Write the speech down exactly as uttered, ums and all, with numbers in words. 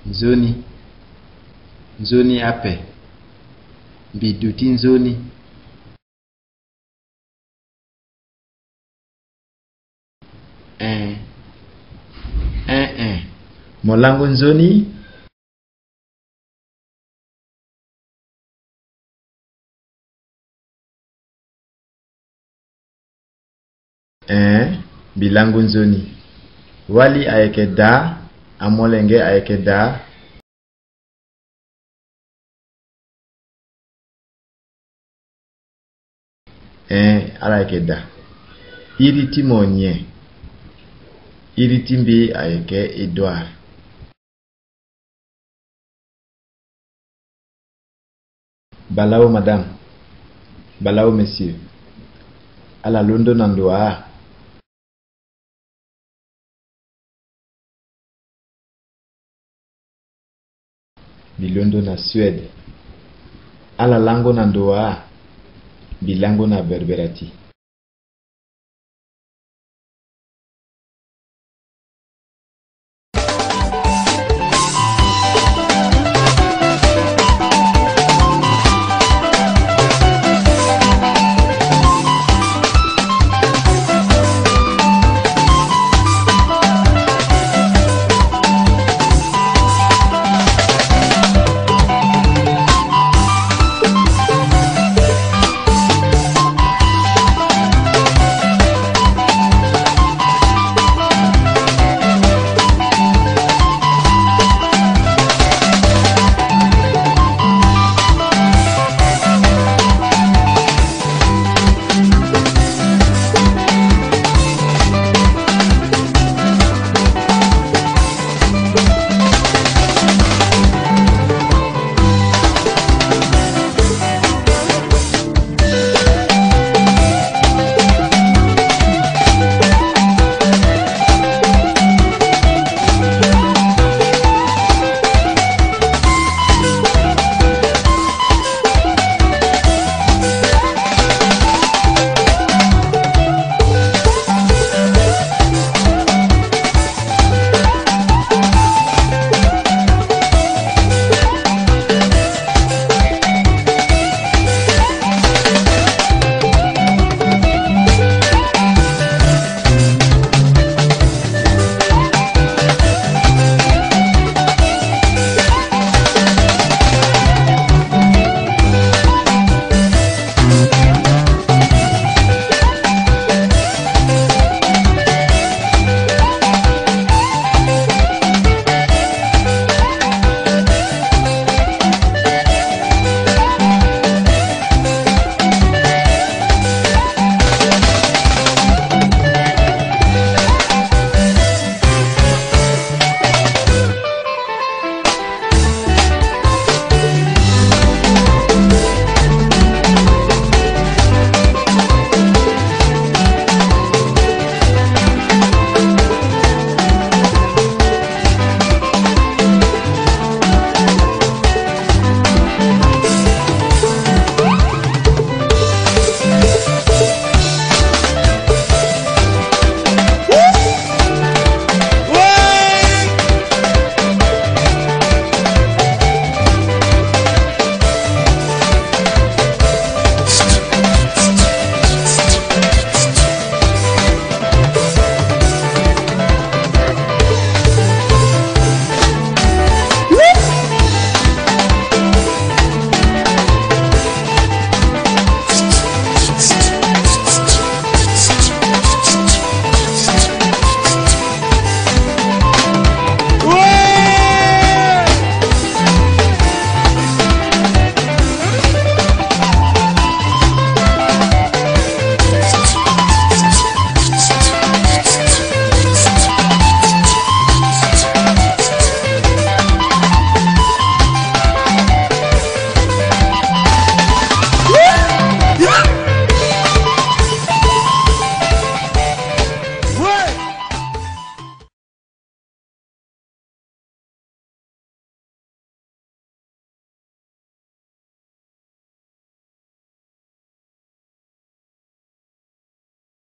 Nzoni. Nzoni ape. Mbi duti nzoni. Ee. Ee, ee. Mo lango nzoni? Ee, mbi lango nzoni. Wali ayeke daa, amolenge ayeke daa. Ee, ala yeke daa. Iri ti mo nyen? Iri ti mbi ayeke Edouard. Balawu madame. Balawu monsieur. Ala londo na ndo wa? Mbi londo na Suède. Ala lango na ndo wa? Mbi lango na Berberati.